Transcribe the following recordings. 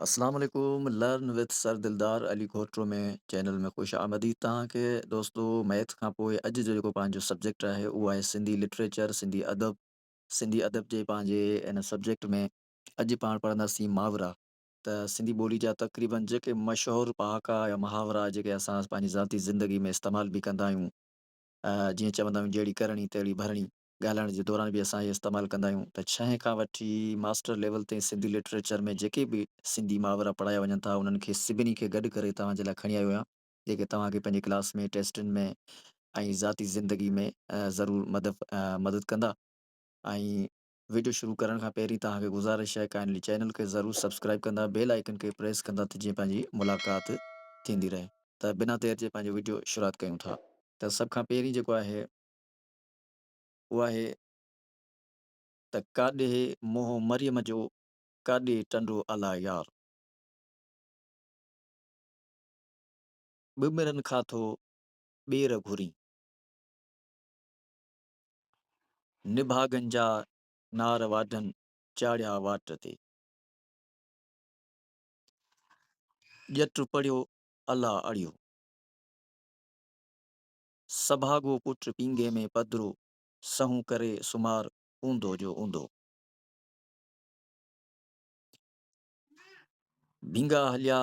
اسلام عليڪم learn with sir Dildar Ali Ghoto ۾ channel ۾ خوش آمديد توهان کي دوستو ميٿ کان پوء اڄ جو جيڪو پنهنجو سبجيڪٽ آهي اهو آهي سنڌي لٽريچر سنڌي ادب سنڌي ادب جي پنهنجي ان سبجيڪٽ ۾ اڄ پاڻ پڙهنداسين محاورا ته سنڌي ٻولي جا تقريبن جيڪي مشهور پهاڪا يا محاورا جيڪي اسان پنهنجي ذاتي زندگي ۾ استعمال به ڪندا آهيون جيئن چوندا آهيون جهڙي ڪرڻي تهڙي ڀرڻي ڳالهائڻ جي دوران به اسان اهي استعمال ڪندا آهيون ته ڇهين کان وٺي ماسٽر ليول تائين سنڌي لٽريچر ۾ جيڪي به سنڌي محاورا پڙهايا وڃن ٿا انهن کي سڀني کي گڏ ڪري توهان جي لاء کڻي آيو آهيان جيڪي توهان کي پنهنجي ڪلاس ۾ ٽيسٽن ۾ ۽ ذاتي زندگي ۾ ضرور مدف مدد ڪندا ۽ ويڊيو شروع ڪرڻ کان پهرين توهان کي گذارش آهي ڪائنڊلي چينل کي ضرور سبسڪرائب ڪندا بيل آئيڪن کي پريس ڪندا ته جيئن پنهنجي ملاقات ٿيندي رهي ته بنا دير جي پنهنجو ويڊيو شروعات ڪيون ٿا ته سڀ کان پهرين جيڪو آهي اهو آهي ته ڪاڏي منهن مريم جو، ڪاڏي ٽنڊو الا يار. ٻٻرن کاڌو ٻير گهرين. نڀاڳن جا نار واڍن چاڙهيا واٽ تي. ڄٽ پڙهيو الا اڙيو. سڀاڳو پٽ پينگهي ۾ پڌرو، سنهون ڪري سمهار اونڌو جو اونڌو. ڀينگا هليا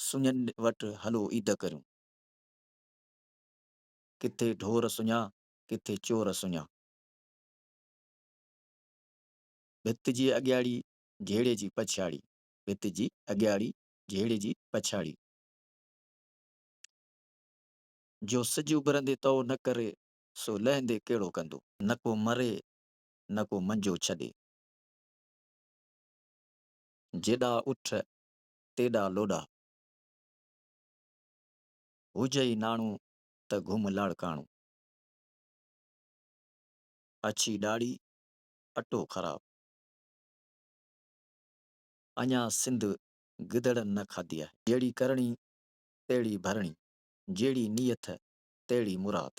سڃن وٽ هلو عيد ڪريون. ڪٿي ڍور سڃا ڪٿي چور سڃا. ڀت جي اڳياڙي جهيڙي جي پڇاڙي. ڀت جي اڳياڙي جهيڙي جي پڇاڙي. جو سج اڀرندي تئو نه ڪري، سو لهندي ڪهڙو ڪندو. نه ڪو مري، نه ڪو منجو ڇڏي. جيڏا اٺ، تيڏا لوڏا. هجئي ناڻو ته گهم لاڙڪاڻو. اڇي ڏاڙهي، اٽو خراب. اڃا سنڌ گدڙن نه کاڌي آهي. جهڙي ڪرڻي، تهڙي ڀرڻي. جهڙي نيت تهڙي مراد.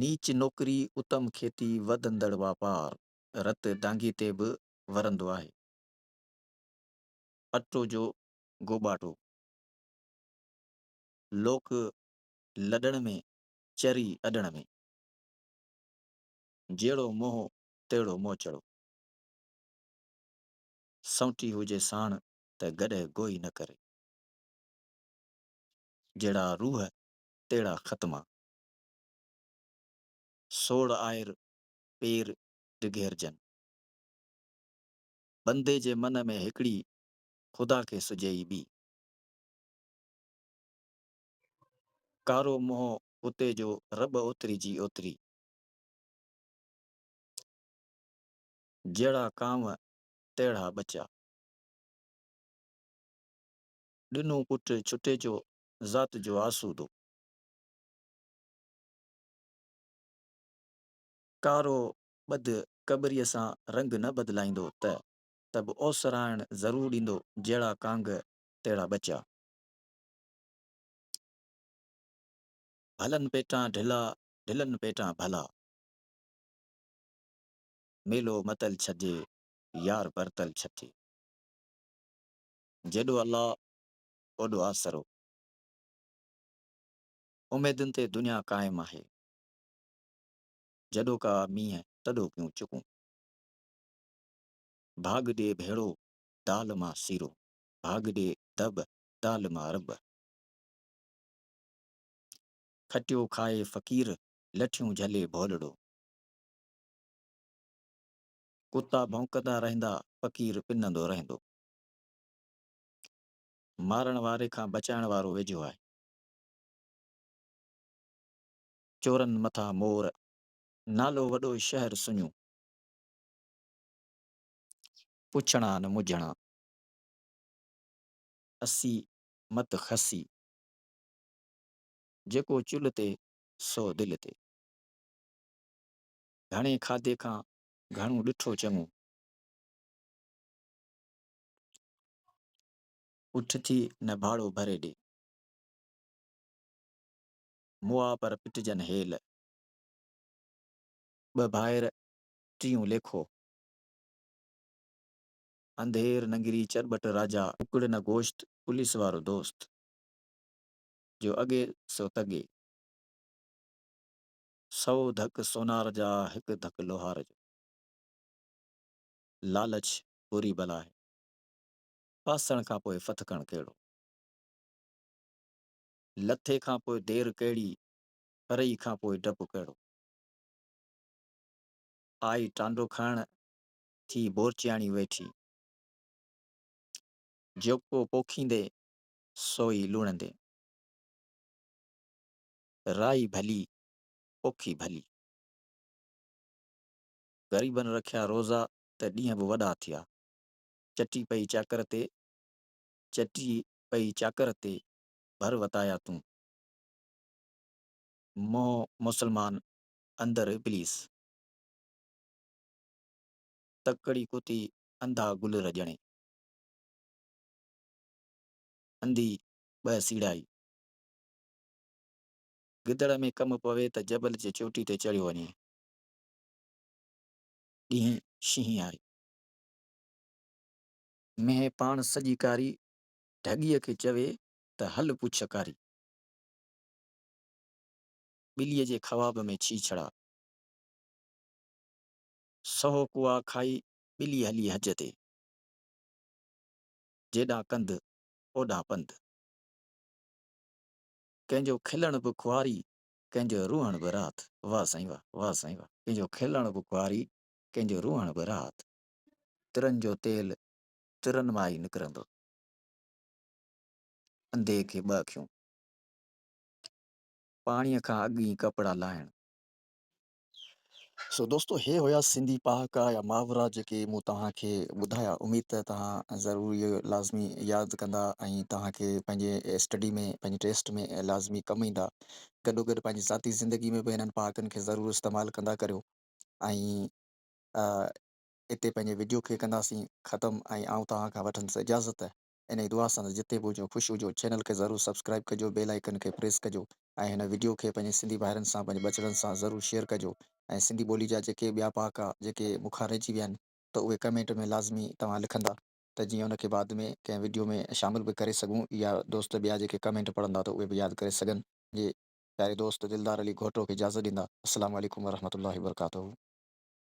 نيچ نوڪري اتم کيتي وڌندڙ واپار. رت دانگي تي به ورندو آهي. اٽو جو گوٻاٽو. لوڪ لڏڻ ۾ چري اڏڻ ۾. جهڙو منهن تهڙو موچڙو. سونٽي هجي ساڻ ته گڏهه گوئي نه ڪري. جهڙا روح تهڙا ختما. سوڙ آئر پير ڊگهيرجن. بندي جي من ۾ هڪڙي، خدا کي سجهي ئي ٻي. ڪارو منهن ڪتي جو، رٻ اوتري جي اوتري. جهڙا ڪانء تهڙا ٻچا. ڏنو پٽ ڇٽي جو، ذات جو آسودو. ڪارو ٻڌ ڪٻريء سان رنگ نه بدلائيندو ته ته به اوسرائڻ ضرور ڏيندو، جهڙا ڪانگ تهڙا ٻچا. ڀلن پيٽان ڍلا، ڍلن پيٽان ڀلا. ميلو متل ڇڏجي، يار برتل ڇڏجي. جيڏو الله اوڏو آسرو. اميدن تي دنيا قائم آهي. جڏو ڪا مينهن تڏو ڪيون چڪون. ڀاڳ ڏي ڀيڙو دال مان سيرو. ڀاڳ ڏي دٻ دال مان رٻ. کٽيو کائي فقير لٺيون جهلي ڀولڙو. ڪتا ڀونڪندا رهندا فقير پنندو رهندو. مارڻ واري کان بچائڻ وارو ويجهو آهي. چورن مٿان مور. نالو وڏو شهر سڃو. پڇڻا نه مجهڻا. اسي مت خسي. جيڪو چلهه تي سو دل تي. گهڻي کاڌي کان گهڻو ڏٺو چڱو. اٺ ٿي نه ڀاڙو ڀري ڏي. مئا پر پٽجن هيل. ٻه ڀائر ٽيون ليکو. انڌير ننگري چرٻٽ راجا. ڪڪڙ نه گوشت، پوليس وارو دوست. جو اڳي سو تڳي. سئو ڌڪ سونار جا، هڪ ڌڪ لوهار جو. لالچ بري بلا آهي. ڦاسڻ کان پوء ڦٿڪڻ ڪهڙو. لٿي کان پوء دير ڪهڙي، ڦرئي کان پوء ڊپ ڪهڙو. آئي ٽانڊو کائڻ، ٿي بورچياڻي ويٺي. جيڪو پوکيندين، سو ئي لڻندين. رائي ڀلي، پوکي ڀلي. غريبن رکيا روزا ته ڏينهن به وڏا ٿيا. چٽي پئي چاڪر تي، چٽي پئي چاڪر تي، ڀر وتايا تون. منهن مسلمان، اندر ابليس. تڪڙي ڪتي، انڌا گلر ڄڻي. انڌي ٻه سيڙائي. گدڙ ۾ ڪم پوي ته جبل جي چوٽي تي چڙهيو وڃي. ڏينهن شينهن آهي. مينهن پاڻ سڄي ڪاري، ڍڳيء کي چوي ته هل پڇ ڪاري. ٻليء جي خواب ۾ ڇيڇڙا. سهو ڪوئا کائي، ٻلي هلي حج تي. جيڏانهن ڪنڌ، اوڏانهن پنڌ. ڪنهن جو کلڻ به خواري، ڪنهن جو روئڻ به راحت. واهه سائين واهه، واهه سائين واهه. ڪنهن جو کلڻ به خواري، ڪنهن جو روئڻ به راحت. ترن جو تيل ترن مان ئي نڪرندو. انڌي کي ٻه اکيون. پاڻيء کان اڳ ئي ڪپڙا لاهڻ. سو دوستو هي هيا سنڌي پهاڪا يا محاورا جيڪي مون توهان کي ٻڌايا اميد ته توهان ضرور اهي لازمي ياد ڪندا ۽ توهان کي پنهنجي اسٽڊي ۾ پنهنجي ٽيسٽ ۾ لازمي ڪم ايندا گڏو گڏ پنهنجي ذاتي زندگي ۾ به هنن پهاڪن کي ضرور استعمال ڪندا ڪريو ۽ اتي پنهنجي وڊيو کي ڪنداسين ختم ۽ آئون توهان کان وٺندس اجازت انهي دعا سان ته جتي به هجو خوش هجو چينل کي ضرور سبسڪرائيب ڪجو بيل آئيڪن کي پريس ڪجو ۽ هن وڊيو کي پنهنجي سنڌي ڀائرن سان پنهنجي ٻچڙن سان ضرور شيئر ڪجو ۽ سنڌي ٻولي جا جيڪي ٻيا پهاڪا جيڪي مون کان رهجي ويا آهن ته اهي ڪمينٽ ۾ لازمي توهان لکندا ته جيئن ان کي بعد ۾ ڪنهن وڊيو ۾ شامل به ڪري سگهون يا دوست ٻيا جيڪي ڪمينٽ پڙهندا ته اهي به ياد ڪري سگهن. جي پياري دوست دلدار علي گهوٽو کي اجازت ڏيندا السلام عليڪم ورحمة الله وبرڪاته.